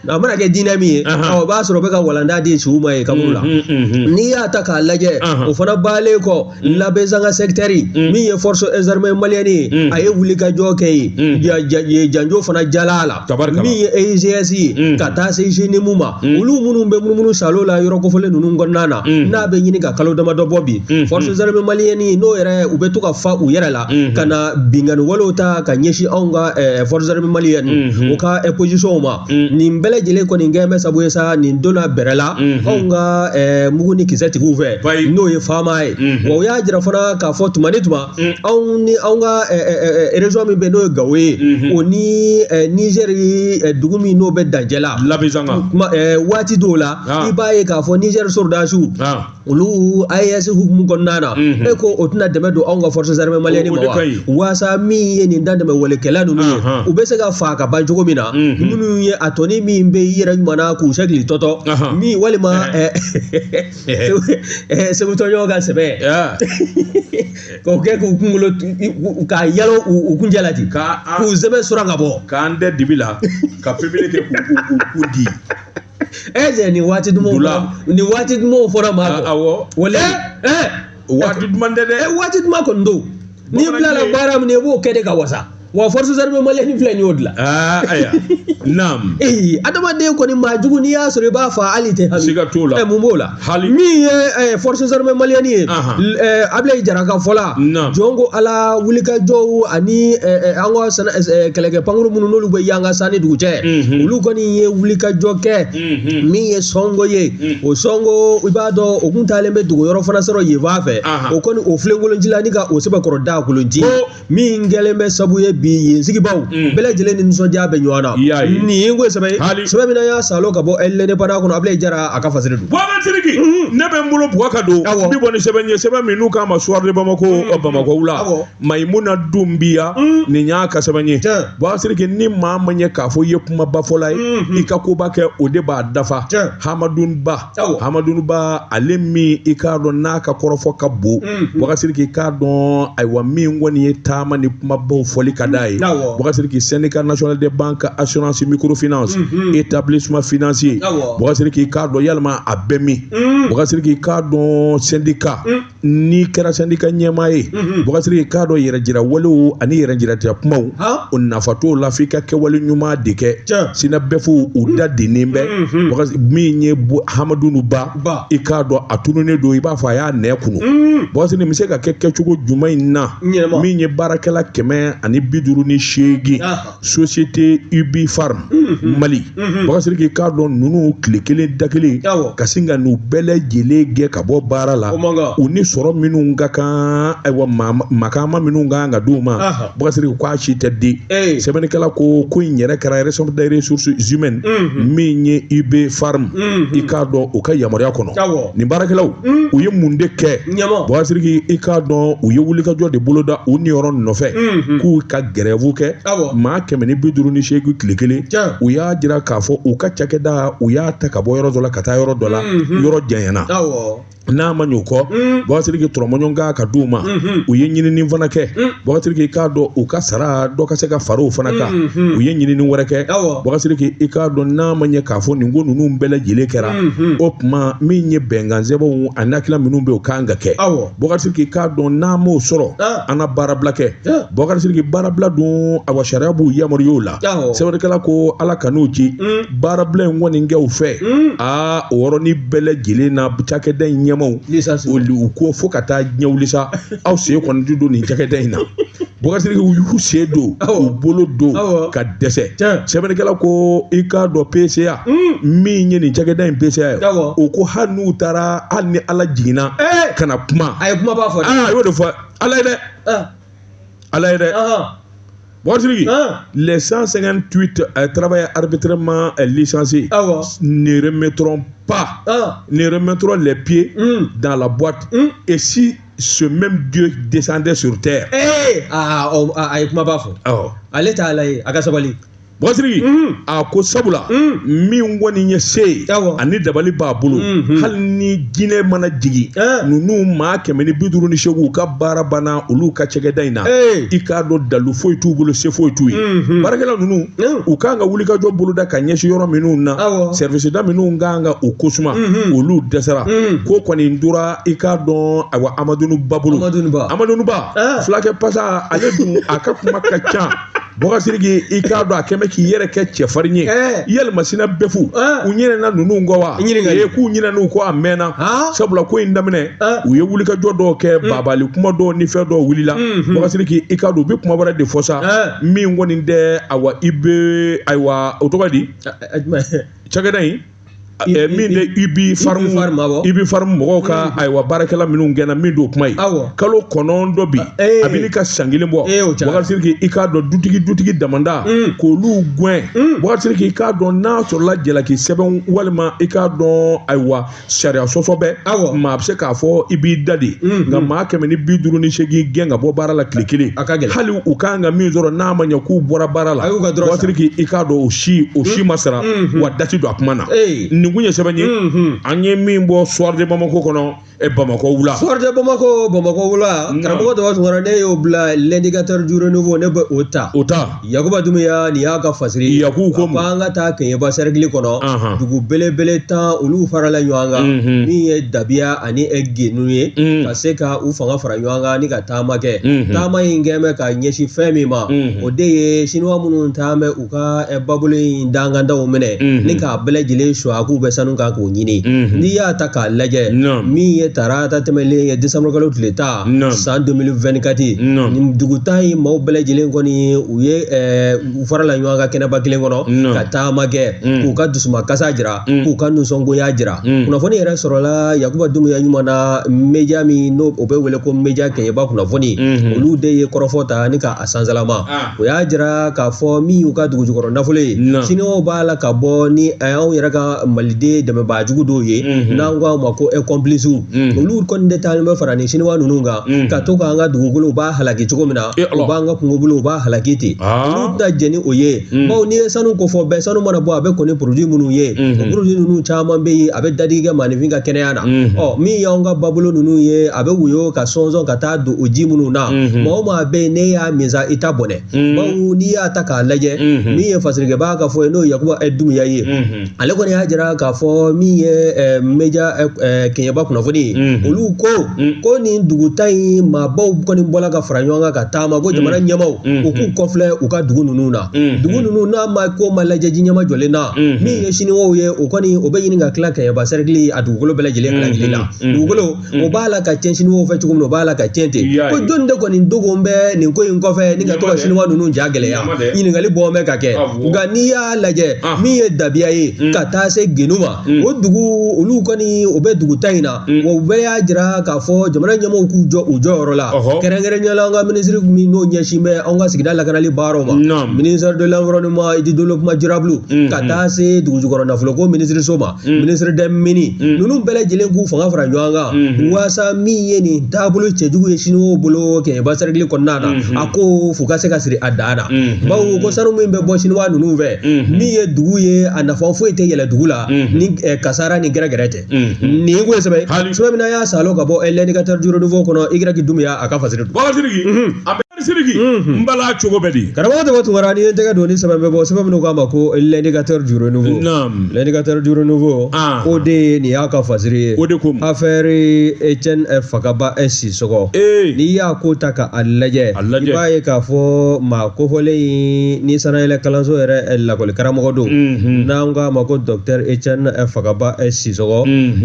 A mana kɛ diinɛ min ye, o b'a sɔrɔ u bɛ ka walanda di siw ma yen kaburu la. N'i y'a ta k'a lajɛ, o fana baalen kɔ, Labɛnzanga secteur, min ye force armée malienne ye, a ye wulikajɔ kɛ yen. Yen janjo fana jala a la. Tabarikala. Min ye EIGS ye, ka taa se JNIM ma, olu minnu bɛ munumunu salo la yɔrɔ kofɔlen ninnu kɔnɔna na, n'a bɛ ɲini ka kalo damadɔ bɔ bi, forces armées maliennes n'o yɛrɛ u bɛ to ka fa u yɛrɛ la ka na binkanni walew ta ka ɲɛsin anw ka forces armées maliennes u ka position ma. Nin bɛɛ lajɛlen kɔni kɛ bɛ sabu ye sa, nin donna bɛrɛ la anw ka mugu ni kisɛ tigiw fɛ, Bayi. n'o ye FAMa ye. Wa u y'a jira fana k'a fɔ tuma ni tuma, anw ni anw ka région min bɛ yen, n'o ye Gawo ye, o ni Niger dugu min n'o bɛ dancɛ la, Labɛnzanga. kuma waati dɔw la, i b'a ye k'a fɔ Niger sɔrɔdasiw, olu AES hukumu kɔnɔna na, e ko o tɛna dɛmɛ don anw ka forces armées maliennes O ma de wa, ka ɲi. waasa min ye nin dantɛmɛ walekɛla ninnu ye, u bɛ se ka faa ka ban cogo min na, minnu ye a tɔni min bɛ i yɛrɛ ɲuman na k'u sɛgili tɔtɔ min walima Segu tɔɲɔgɔn ka sɛbɛ k'o kɛ k'u kunkolo k'a yalo u kunjɛ la ten, k'u sɛbɛn suran ka bɔ. K'an tɛ dibi la ka pepele kɛ k'u kun di. Ɛ cɛ, nin waati dumanw Dula. fɔra, nin waati dumanw fɔra maa kɔ. Awɔ. Wala Waati duman tɛ dɛ. Waati duman kɔni don, n'i Bamanan bilala ye. baara min na, i b'o kɛ de ka wasa. Wa forces armées maliennes filɛ nin y'o dilan. Ayiwa, naam. Ee, adamaden kɔni, maa jugu, n'i y'a sɔrɔ i b'a fa, hali i tɛ hami. Siga t'o la. Ɛ, mun b'o la? Hali. Min ye forces armées maliennes ye, Abilayi Jara ka fɔ la, jɔn ko Ala, wulikajɔw ani an ka sɛnɛ kɛlɛkɛ pankuru minnu n'olu bɛ yanga san ni dugu cɛ, olu kɔni ye wulikajɔ kɛ. Min ye Sɔngo ye, o Sɔngo, i b'a dɔn o kun taalen bɛ dugu yɔrɔ fana sɔrɔ yen fan fɛ. O kɔni o filenkolonci la ni ka o sɛbɛkɔrɔ da kolonci, min kɛlen bɛ sabu ye bi yen sigibaaw bɛɛ lajɛlen ni nisɔndiya bɛ ɲɔgɔn na. I y'a ye. Nin ye n ko ye sɛbɛn ye, Hali. sɛbɛn min na y'a salo ka bɔ l'Indépendant kɔnɔ, Abilayi Jara a ka fasiri don. Boubacar Sidiki, ne bɛ n bolo buwa ka don. N bɛ bɔ ni sɛbɛn ye, sɛbɛn min n'u k'a ma Soir de Bamako, Bamakɔ wula. Mayimuna Dunbiya, nin y'a ka sɛbɛn ye. Boubacar Sidiki, ni maa ma ɲɛ k'a fɔ i ye kumaba fɔla ye, i ka koba kɛ, o de b'a dafa. Hamadun Ba, Hamadun Ba, ale min i k'a dɔn n'a ka kɔrɔfɔ ka bon. Boubacar Sidiki, i k'a dɔn, ayiwa, min kɔni ye taama ni kumabaw fɔli ka d'a ye. Boubacar Sidiki, syndicat national des banques, assurance, microfinance, établissement financier. Boubacar Sidiki, i k'a dɔn yalima a bɛ min? Boubacar Sidiki, i k'a dɔn syndicat, n'i kɛra syndicat ɲɛmaa ye, Boubacar Sidiki, i k'a dɔn yɛrɛ jira walew ani yɛrɛ jira kumaw, o nafa t'o la, f'i ka kɛwale ɲuman de kɛ. SYNABEF, u da dennen bɛ. Boubacar, min ye Hamadunu Ba, i k'a dɔn a tununnen don, i b'a fɔ a y'a nɛ kunu. Boubacar Sidiki, nin bɛ se ka kɛ kɛcogo jumɛn in na? Ɲɛnama. Min ye baarakɛla kɛmɛ ani bi 58 société UB Farm Mali. Boubacar Sidiki, k'a dɔn ninnu tile kelen da kelen ka sin ka n'u bɛɛ lajɛlen gɛn ka bɔ baara la, u ni sɔrɔ minnu ka kan, ayiwa makama minnu ka kan ka d'u ma, Boubacar Sidiki k'a si tɛ di. Sɛbɛnnikɛla ko ko in yɛrɛ kɛra responsable des ressources humaines min ye UB Farm, i k'a dɔn u ka yamaruya kɔnɔ. Nin baarakɛlaw u ye mun de kɛ? Boubacar Sidiki, i k'a dɔn u ye wulikajɔ de boloda u niyɔrɔ nɔfɛ k'u ka grève kɛ maa 158 tile kelen. U y'a jira k'a fɔ u ka cakɛda u y'a ta ka bɔ yɔrɔ dɔ la ka taa yɔrɔ dɔ la, yɔrɔ janyana. N'a ma ɲɛ o kɔ, Boubacar Sidiki, tɔrɔmɔɲɔgɔn ka d'u ma. U ye ɲinini fana kɛ. Boubacar Sidiki, i k'a dɔn u ka sara dɔ ka se ka fara o fana kan. U ye ɲinini wɛrɛ kɛ. Boubacar Sidiki, i k'a dɔn n'a ma ɲɛ k'a fɔ nin ko ninnu bɛɛ lajɛlen kɛra, o tuma min ye bɛnkan sɛbɛnw ani hakilina minnu bɛ yen, o kan ka kɛ. Boubacar Sidiki, i k'a dɔn n'a m'o sɔrɔ, an na baarabila kɛ. Boubacar Sidiki, baarabila dun, awa sariya b'u yamaruya o la. Sɛbɛnnikɛla ko Ala ka n'u ci baarabila in kɔni kɛ u fɛ. Aa, o yɔrɔnin bɛɛ lajɛlen na, cakɛda in ɲɛmaw u ko fo ka taa ɲɛ wuli sa, aw sen kɔni tɛ don nin cakɛda in na. Boubacar Sidiki, u y'u sen don, u bolo don ka dɛsɛ. Sɛbɛnnikɛla ko i k'a dɔn PCA min ye nin cakɛda in PCA ye, o ko hali n'u taara, hali ni Ala jiginna ka na kuma. A ye kumaba fɔ. A y'o de fɔ Ala ye dɛ, Ala ye dɛ. Boubacar Sidiki, les 158 travailleurs arbitrairement licenciés ne remettront pas, ne remettront les pieds dans la boîte. Et si ce même Dieu descendait sur terre. A ye kumaba fɔ. Ale t'a la ye, a ka sabali. Boubacar Sidiki, a ko sabula min kɔni ye se ye ani dabali b'a bolo, hali ni jinɛ mana jigin, ninnu maa 158 u ka baara banna olu ka cakɛda in na, i k'a dɔn dalu foyi t'u bolo, se foyi t'u ye. Baarakɛla ninnu, u kan ka wulikajɔ boloda ka ɲɛsin yɔrɔ minnu na, service da minnu kan ka u kosuma, olu dɛsɛra. Ko kɔni tora, i k'a dɔn, ayiwa, Amadou Ba bolo. Amadou Ba fulakɛ pasa, ale dun a ka kuma ka ca. Boubacar Sidiki, i k'a dɔn a kɛmɛ k'i yɛrɛ kɛ cɛfarin ye, yalima sina bɛfu u ɲinɛna ninnu kɔ wa? K'u ɲinɛn'u kɔ a mɛnna. Sabula ko in daminɛ, u ye wulikajɔ dɔw kɛ, babali kuma dɔw ni fɛn dɔw wulila. Boubacar Sidiki, i k'a dɔn u bɛ kuma wɛrɛ de fɔ sa min kɔni tɛ, ayiwa, i bɛ, ayiwa, o tɔgɔ di cakɛda in min de UB Farm, UB Farm mɔgɔw ka, ayiwa, baarakɛla minnu gɛnna min d'o kuma ye kalo 9 bi, a bɛ ka san kelen bɔ. Boubacar Sidiki, i k'a dɔn dutigi damanda k'olu gɛn. Boubacar Sidiki, i k'a dɔn n'a sɔrɔla jalaki sɛbɛn walima i k'a dɔn, ayiwa, sariya sɔsɔ bɛ, maa bɛ se k'a fɔ i b'i da de, nka maa 158 gɛn ka bɔ baara la tile kelen, hali u kan ka min sɔrɔ n'a ma ɲɛ k'u bɔra baara la, Boubacar Sidiki, i k'a dɔn o si ma sara wa dati don a kuma na. Nin kun ye sɛbɛn ye an ye min bɔ Soir de Bamako kɔnɔ, Bamakɔ wula. Soir de Bamako, Bamakɔ wula. Karamɔgɔ Daba Tunkara, ne y'o bila l'indicateur du renouveau, ne bɛ o ta. O ta. Yakuba Dumuya, nin y'a ka fasiri. Yakubu ko mun? An ka taa Keɲeba cercle kɔnɔ, dugu belebele 10 olu farala ɲɔgɔn kan, min ye Dabiya ani Genu ye, ka se ka u fanga fara ɲɔgɔn kan ni ka taama kɛ. Taama in kɛ bɛ ka ɲɛsin fɛn min ma, o de ye Siniwa minnu taa bɛ u ka babolo in dangandaw minɛ ni k'a bɛɛ lajɛlen suwa k'u bɛ sanu kan k'o ɲini. N'i y'a ta k'a lajɛ, min ye tarata tɛmɛlen ye décembre kalo tile 10 san 2024, nin dugu tan in maaw bɛɛ lajɛlen kɔni u ye u farala ɲɔgɔn kan kɛnɛba kelen kɔnɔ ka taama kɛ k'u ka dusumakasa jira, k'u ka nisɔngoya jira. Kunnafoni yɛrɛ sɔrɔla Yakuba Dumuya ɲuman na, média min n'o o bɛ wele ko média Keɲeba kunnafoni, olu de ye kɔrɔfɔ ta ni k'a sansalama. O y'a jira k'a fɔ min y'u ka dugujukɔrɔ nafolo ye, Siniwaw b'a la ka bɔ ni anw yɛrɛ ka Maliden dɛmɛbaajugu dɔw ye n'an ko a ma ko complices. Olu kɔni de taalen bɛ fara ni Siniwa ninnu kan ka to k'an ka dugukolo u b'a halaki cogo min na, u b'an ka kungobolo u b'a halaki ten. Olu tɛna jɛn ni o ye, bawo n'i ye sanu ko fɔ bɛɛ, sanu mana bɔ a bɛ kɔni produit minnu ye, o produit ninnu caman bɛ yen a bɛ dadigi kɛ maaninfin ka kɛnɛya na. Ɔ min y'anw ka babolo ninnu ye, a bɛ woyo ka sɔnsɔn ka taa don o ji minnu na, maa o maa bɛ yen n'e y'a min sa i ta bɔnɛ. Bawo n'i y'a ta k'a lajɛ, min ye fasirikɛbaa ka fɔ ye n'o ye Yakuba Dumuya ye, ale kɔni y'a jira k'a fɔ min ye média Keɲeba kunnafoni. ye, olu ko ko nin dugu tan in maabaw kɔni bɔla ka fara ɲɔgɔn kan ka taama ko jamana ɲɛmaaw u k'u kɔfilɛ u ka dugu ninnu na. Dugu ninnu n'a ma ko ma lajɛ ji ɲɛma jɔlen na, min ye siniwaw ye, o kɔni o bɛ ɲini ka tila Kɛɲɛba sɛrɛkili a dugukolo bɛɛ lajɛlen kala la. Dugukolo o b'a la ka tiɲɛ siniwaw fɛ cogo min na, o b'a la ka tiɲɛ ten. Ko jɔnni de kɔni dogon bɛ nin ko in kɔfɛ ni ka to ka siniwa ninnu ja gɛlɛya? Ɲininkali bɔ bɛ ka kɛ. Nka n'i y'a lajɛ, min ye Dabiya ye ka taa se Genu ma, o dugu olu kɔni o bɛ dugu tan in na, wa u bɛɛ y'a jira k'a fɔ jamana ɲɛmaaw k'u jɔ u jɔyɔrɔ la, kɛrɛnkɛrɛnnenya la an ka minisiri min n'o ɲɛsin bɛ anw ka sigida lakanali baaraw ma, ministère de l'environnement et du développement durable, ka taa se dugujukɔrɔ nafoloko minisiriso ma, ministre des mines, ninnu bɛɛ lajɛlen k'u fanga fara ɲɔgɔn kan waasa min ye nin taabolo cɛjugu ye siniwaw bolo Kɛɲɛba sɛrɛkili kɔnɔna na, a ko f'u ka se ka siri a dan na, bawo ko sanu min bɛ bɔ siniwa ninnu fɛ, min ye dugu ye, a nafa foyi tɛ yɛlɛ dugu la ni kasara ni gɛrɛgɛrɛ tɛ. Nin ko ye sɛbɛn sɛbɛn min na y'a salo ka bɔ L'Indicateur du Renouveau kɔnɔ, Y Dumbuya a ka fasiri don. Baba Sidiki, a bɛ Sidiki, n bala cogo bɛ di? Karamɔgɔ Daba Tunkara, n'i ye n tɛgɛ don ni sɛbɛn bɛ bɔ, sɛbɛn minnu k'a ma ko L'Indicateur du Renouveau. L'Indicateur du Renouveau, o de ye nin y'a ka fasiri ye. O de ko affaire Etienne Fakaba Sisɔgɔ. N'i y'a ko ta k'a lajɛ, i b'a ye k'a fɔ maa kofɔlen in ni sanayɛlɛ kalanso yɛrɛ lakɔli karamɔgɔ don, n'an k'a ma ko docteur Etienne Fakaba Sisɔgɔ.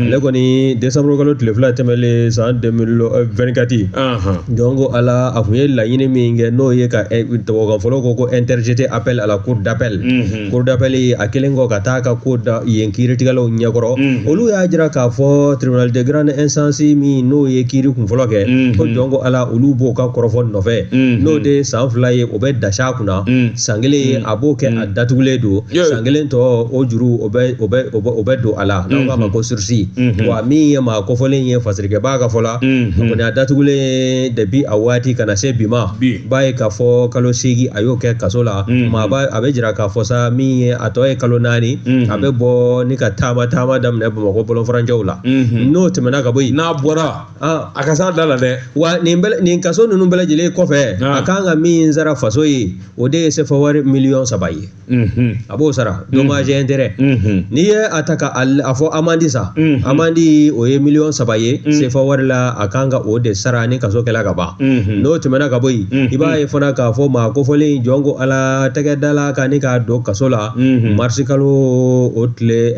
Ale kɔni décembre kalo tile 2 tɛmɛlen san 2024, jɔn ko Ala, a kun ye laɲini min kɛ, n'o ye ka tubabukan fɔlɔ ko interjeter appel à la cour d'appel. Cour d'appel, a kelen kɔ ka taa ka ko da yen kiiritigɛlaw ɲɛkɔrɔ, olu y'a jira k'a fɔ tribunal de grande instance min n'o ye kiiri kunfɔlɔ kɛ, ko jɔn ko Ala, olu b'o ka kɔrɔfɔ nɔfɛ, n'o de san 2 ye, o bɛ dasi a kunna, san 1 a b'o kɛ a datugulen don, san 1 tɔ o juru o bɛ don a la, n'an k'a ma ko sursis. Wa min ye maa kofɔlen ye fasirikɛbaa ka fɔ la, a kɔni a datugulen depuis a waati ka na se bi ma, b'a ye k'a fɔ kalo 8 a y'o kɛ kaso la. Maa b'a a bɛ jira k'a fɔ sa, min ye a tɔ ye kalo 4, a bɛ bɔ ni ka taama daminɛ Bamakɔ bɔlɔnfurancɛw la. N'o tɛmɛna ka bɔ yen, n'a bɔra a ka s'a da la dɛ. Wa nin kaso ninnu bɛɛ lajɛlen kɔfɛ, a kan ka min sara faso ye, o de ye sefa wari miliyɔn 3 ye. A b'o sara dommage intérêt. N'i ye a ta ka a fɔ amandi sa, amandi o ye miliyɔn 3 ye sefa wari la, a kan ka o de sara ni kaso kɛla ka ban. N'o tɛmɛna ka bɔ yen, i b'a ye fana k'a fɔ maa kofɔlen jɔn ko Ala tɛgɛ da la ka ni k'a don kaso la marisi kalo o tile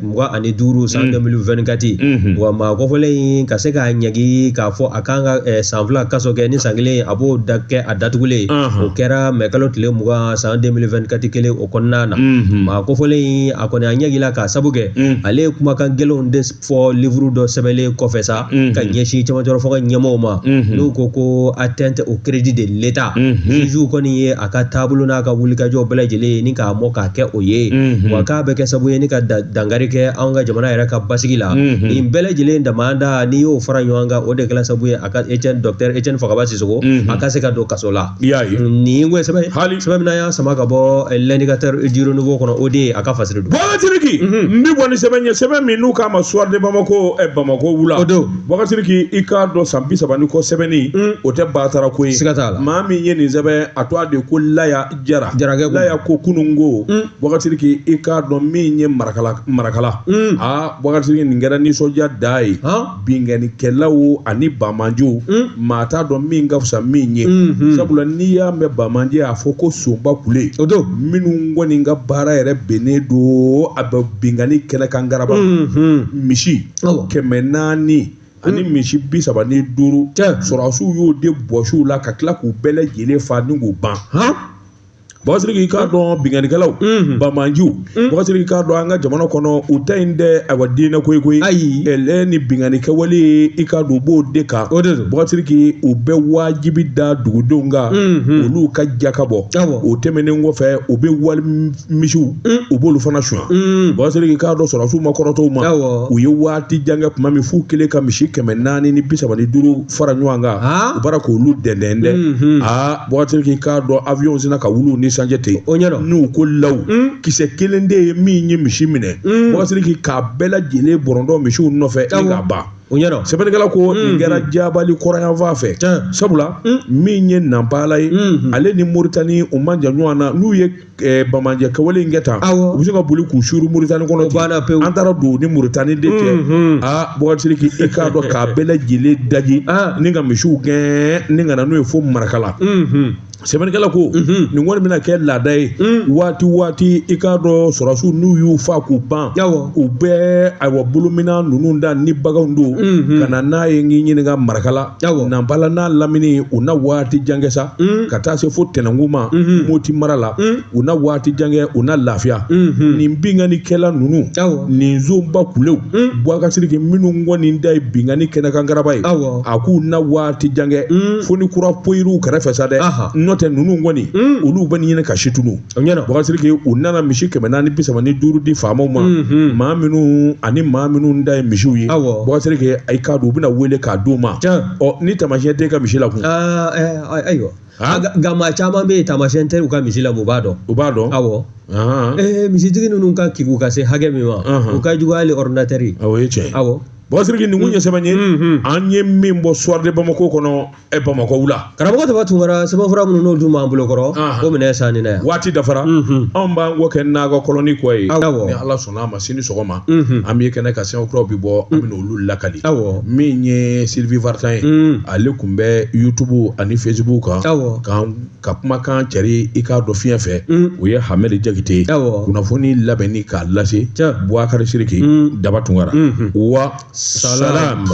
25 san 2024. Wa maa kofɔlen ka se k'a ɲɛgi k'a fɔ a kan ka san 2 kaso kɛ ni san 1 a b'o da kɛ a datugulen, o kɛra mɛ kalo tile 20 san 2024 kelen o kɔnɔna na. Maa kofɔlen a kɔni a ɲɛgila k'a sabu kɛ ale ye kumakan gɛlɛnw de fɔ livre dɔ sɛbɛnlen kɔfɛ sa ka ɲɛsin cɛmancɛrɔ fanga ɲɛmɔgɔw ma, n'u ko ko atteinte au crédit de l'État. Juge kɔni ye a ka taabolo n'a ka wulikajɔ bɛɛ lajɛlen ni k'a mɔ k'a kɛ o ye, wa k'a bɛ kɛ sababu ye ni ka dankari kɛ anw ka jamana yɛrɛ ka basigi la. Nin bɛɛ lajɛlen damanda, n'i y'o fara ɲɔgɔn kan, o de kɛra sababu ye a ka Etienne docteur Etienne Fakaba Sisɔgɔ a ka se ka don kaso la. Nin ko sɛbɛn sɛbɛn min na y'a sama ka bɔ L'Indicateur du Renouveau kɔnɔ, o de ye a ka fasiri don. Baba Sidiki, n bɛ bɔ ni sɛbɛn ye, sɛbɛn min n'u k'a ma Soir de Bamako, Bamako wula. O don. Baba Sidiki, i k'a dɔn san 30 ni kɔ sɛbɛnni, o tɛ batara ko ye. Siga t'a la. Maa min ye nin sɛbɛn, a tɔgɔ de ko Laya Jara. Jarakɛ ko. Laya ko kununko. Baba Sidiki, i k'a dɔn min ye Marakala. Aa, Baba Sidiki, nin kɛra nisɔndiya da ye. Binkannikɛlaw ani bamanjiw, maa t'a dɔn min ka fisa min ye. Sabula n'i y'a mɛn bamanji, a fɔ ko sonba kule. O don. Minnu kɔni ka baara yɛrɛ bɛnnen don a bɛ binkanni kɛnɛ kan garaba. Misi 400 ani misi 35, sɔrɔdasiw y'o de bɔsiw la ka tila k'u bɛɛ lajɛlen fa ni k'u ban. Baba Sidiki, i k'a dɔn binkannikɛlaw, bamanjiw, Baba Sidiki, i k'a dɔn an ka jamana kɔnɔ u ta in tɛ ayiwa diinɛ ko ye koyi. Ayi. Ɛlɛ ni binkanni kɛwale, i k'a dɔn u b'o de kan. O de don. Baba Sidiki, u bɛ wajibi da dugudenw kan, olu ka jaka bɔ. O tɛmɛnen kɔfɛ, u bɛ wali misiw, u b'olu fana suɲɛ. Baba Sidiki, i k'a dɔn sɔrɔdasiw ma kɔrɔtɔw ma. U ye waati jan kɛ tuma min f'u kelen ka misi 435 fara ɲɔgɔn kan, u bɔra k'olu dɛndɛn dɛ. Aa, Baba Sidiki, i k'a dɔn avion sina ka wuli ni sanjɛ ten O ɲɛna. N'u ko law, kisɛ kelen de ye min ye misi minɛ, Bubakari Sidiki, k'a bɛɛ lajɛlen bɔrɔntɔ misiw nɔfɛ ni k'a ban. O ɲɛna. Sɛbɛnnikɛla ko nin kɛra jabali kɔrɔnyanfan fɛ, sabula min ye Nanpala ye, ale ni Moritani u man jan ɲɔgɔn na. N'u ye bamanjɛ kɛwale in kɛ tan, u bɛ se ka boli k'u suuru Moritani kɔnɔ ten. An taara don ni Moritani de cɛ. Aa, Bubakari Sidiki, i k'a dɔn k'a bɛɛ lajɛlen daji ni ka misiw gɛn ni ka na n'u ye fo Marakala. Sɛbɛnnikɛla ko nin kɔni bɛna kɛ laada ye waati waati. I k'a dɔn sɔrɔdasiw n'u y'u fa k'u ban, u bɛ ayiwa bolominɛn ninnu da ni baganw don ka na n'a ye. N k'i ɲininka, Marakala, Nanpala n'a lamini, u na waati jan kɛ sa, ka taa se fo Tɛnɛnkun ma Moti mara la. U na waati jan kɛ, u na lafiya. Nin binkannikɛla ninnu, nin zonba kulew, Bubakari Sidiki, minnu kɔni da ye binkanni kɛnɛkankaraba ye, a k'u na waati jan kɛ fo ni kura poyir'u kɛrɛfɛ sa dɛ. N'o tɛ, ninnu kɔni, olu bɛ ɲini ka si tunu. Bubakari Sidiki, u nana misi 435 di faamaw ma, maa minnu ani maa minnu da ye misiw ye. Bubakari Sidiki, i k'a dɔn u bɛna wele k'a d'u ma. Ɔ, ni taamasiyɛn t'e ka misi la kun? Ayiwa, nka maa caman bɛ yen, taamasiyɛn tɛ u ka misi la, u b'a dɔn. U b'a dɔn. Awɔ. Misitigi ninnu ka kigu ka se hakɛ min ma, u ka jugu hali ordinateur ye. O ye tiɲɛ. Awɔ. Bubakari Sidiki, nin kun ye sɛbɛn ye an ye min bɔ Soir de Bamako kɔnɔ, Bamakɔ wula. Karamɔgɔ Taba Tunkara, sɛbɛnfura minnu n'olu dun b'an bolo kɔrɔ, o minɛ sanni na yan. Waati dafara, anw b'an kɔ kɛ n'a ka kɔlɔni kɔ ye. Ni Ala sɔnna a ma, sini sɔgɔma an bɛ kɛnɛ ka sɛbɛn kuraw bɛ bɔ, an bɛ olu lakali. Min ye Sylvie Vartan ye, ale tun bɛ YouTube ani Facebook kan ka kumakan cɛri i k'a dɔn fiɲɛ fɛ. O ye Hamɛdi Jakite ye. Kunnafoni labɛnni k'a lase, Bubakari Sidiki Daba Tunkara. Wa salam.